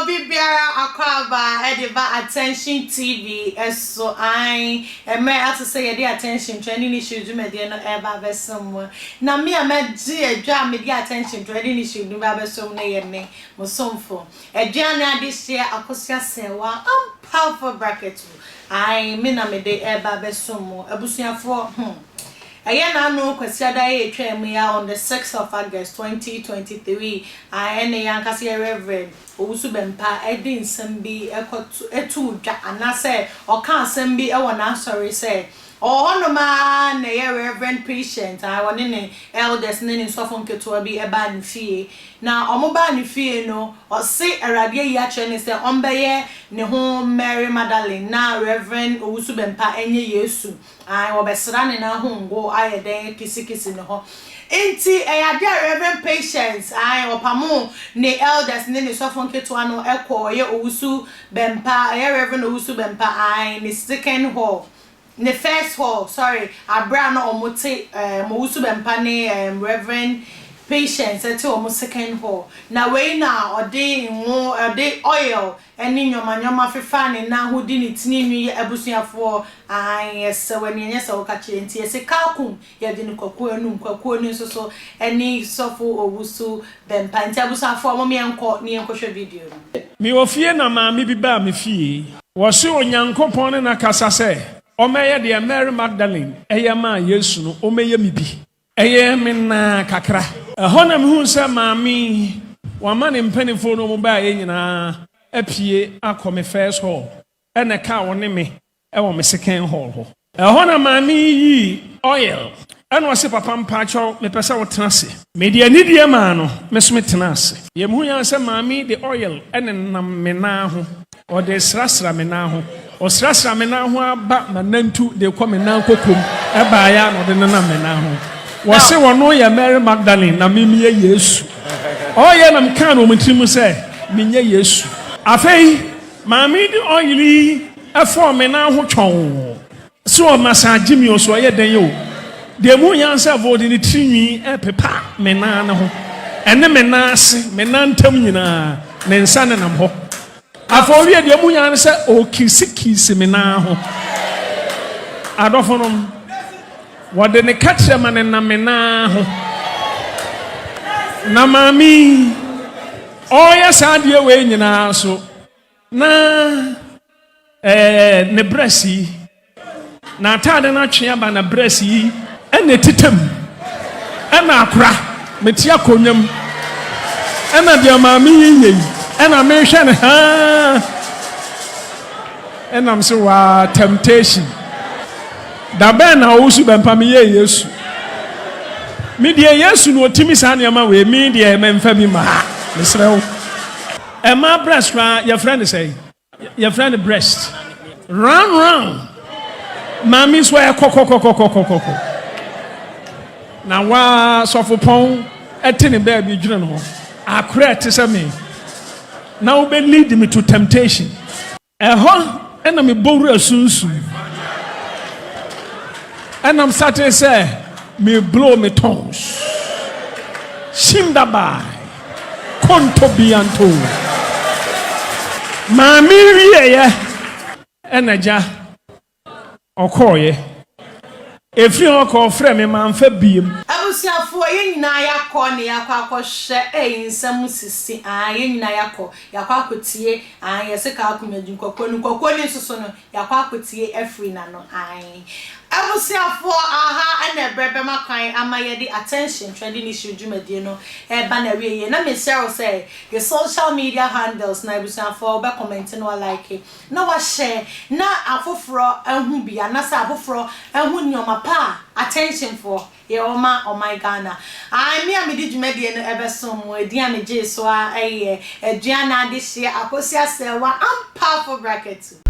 Obi biara akwaaba de ba Attention TV so ae mmerɛ ato sɛ yɛde Attention Trending Issues dwumadie no reba abɛsom mo. Na me a mɛgye adwa a mede Attention Trending Issues no ba abɛsom no yɛ me, mo somfo, Aduane Adehyeɛ Akosua Serwaa Ampafo Bracket ae me na mede reba abɛsom mo. Abusuafoɔ, hmm. Ɛyɛ n'ano Kwasiada yi a etwaa mu yi ara on the sixth of August, 2023 a ɛne yɛn ankasa yɛn Rev. Owusu Bɛmpa de nsɛm bi kɔto too dwa anaasɛ ɔkaa asɛm bi wɔ n'asɔre sɛ ɔwɔ hɔnom ara na ɛyɛ Rev. Patient a ɔne ne elders ne ne nsɔfo nketewa bi baa ne fie. Na wɔbaa ne fie no ɔse Awurade ayi akyerɛ no sɛ ɔmbɛyɛ ne ho Mary Magdalene na Rev. Owusu Bɛmpa nyɛ Yesu. Ae, wɔbɛsra ne nan ho ngo ayɛ dɛn akisikisi ne hɔ. Enti ɛyɛ adeɛ a Rev. Patience, ae, ɔpamoo ne elders ne ne sɔfo nketewa no kɔɔ ɔyɛ Owusu Bɛmpa, ɔyɛ Rev. Owusu Bɛmpa, ae, ne second hall, ne first hall, sorry, aberɛ a na wɔte ɛɛm Owusu Bɛmpa ne ɛɛm Rev. Patience te wɔn second hall. Na wei na ɔde ngo, ɔde oil Ɛne nnoɔma nnoɔma fefa ne nan ho di ne tiri nwi yɛ abusuafoɔ aane ɛsɛ w'ani ɛnyɛ sɛ woka kyerɛ nti yɛse kalkum yɛde no kwakuo anum kwakuo no nso so ɛne sɔfo owusu bɛmpa nti abusuafoɔ mom yɛnkɔ ne yɛnkɔhwɛ video no. Mewɔ fie na maame bi baa me fie. Wɔse Onyankopɔn ne no akasa sɛ ɔmmɛyɛ deɛ Mary Magdalene yɛ maa Yesu no, ɔmmɛyɛ me bi. Ɛyɛɛ me naa kakra. Ɛhɔ na mehuu sɛ maame yi, wama ne mpanimfoɔ no a wɔbaeɛ nyinaa apue akɔ me first hall, ɛna ɛkaa ɔne me wɔ me second hall hɔ. Ɛhɔ na maame yi yii oil, ɛna ɔse, Papa mpaakyɛw, mepɛ sɛ wotena ase. Mede anidie maa no, me nso metenaa ase. Deɛ mehui ara ne sɛ maame yi de oil nenam me nan ho. Ɔde srasra me nan ho. Ɔsrasra me nan ho ara ba m'anantu de kɔ me nan kokom. Ɛbaeɛ ara na ɔde nenam me nan ho. Wɔse ɔno yɛ Mary Magdalene na me meyɛ Yesu. Ɔreyɛ na mekaa no wɔ me tirim sɛ menyɛ Yesu. Afei maame yi de oil yi fɔɔ me nan ho twɔnn. So ɔmassage me o, so ɔyɛ dɛn o, deɛ ɛmu hia ne sɛ ɔde ne tiri nwi repepa me nan no ho, ɛne me nan ase, me nan ntam nyinaa, ne nsa nenam hɔ. Afei ɔwie deɛ ɛmu hia ne sɛ ɔrekisikisi me nan ho. Adɔfonom, wɔde ne kɛtrɛma nenam me nan ho. Na maame yi, ɔreyɛ saa adeɛ wei nyinaa so, na Ɛɛ ne brɛs yi, n'ataade no atwe aba na brɛs yi ɛna ɛtita mu, ɛna akora, mete akonnwa mu, ɛna deɛ maame yi yɛ yi, ɛna mehwɛ no haa, ɛnam sɛ waa temptation. Da bɛn na ɔwosu bɛmpa meyɛ Yesu. Me deɛ Yesu na ɔtumi saa nneɛma wei, me deɛ mɛmfa bi ma ha, mesrɛ wo. Ɛmaa brɛs koraa yɛfrɛ no sɛn? Yɛfrɛ no breast. Round round. Maame nso ɛyɛ kɔkɔkɔkɔkɔkɔ. Na waa sɔfopɔn ɛte ne baabi dwene ne ho. Akora ɛte sɛ me. Na wobɛ lead me to temptation. Ɛhɔ ɛna me bɔ wura sunsum. Ɛnam sate sɛ me blow me tongues. Shindabai. Konto bianto. Maame wieɛ ɛna gya ɔkɔɔeɛ. Ɛfiri hɔ kɔ ɔfrɛ me manfa biem. Abusuafoɔ yɛn nyinaa yɛakɔ na yɛakɔ akɔhwɛ ei nsɛm sisi aah yɛn nyinaa yɛakɔ yɛakɔ akɔtie aah yɛse kaa akonwa nkwakuo no nkwakuo no nso so no Yɛakɔ akɔtie afiri n'ano ae. Abusuafoɔ, aha na ɛberɛ bɛma kwan ama yɛde Attention Trending Issue dwumadie no reba n'awieɛ. Na mesrɛ wo sɛ, yɛ social media handles no abusuafoɔ, wobɛ comment na wa like, na wa share, na afoforɔ ahu bi, anaasɛ afoforɔ ahu nnoɔma pa a Attentionfoɔ yɛwɔ ma ɔman Ghana. Ae, me a mede dwumadie no ɛbɛsom mo, edin a megyee so ara yɛ Aduana Adehyeɛ Akosua Serwaa Ampaafo Bracket.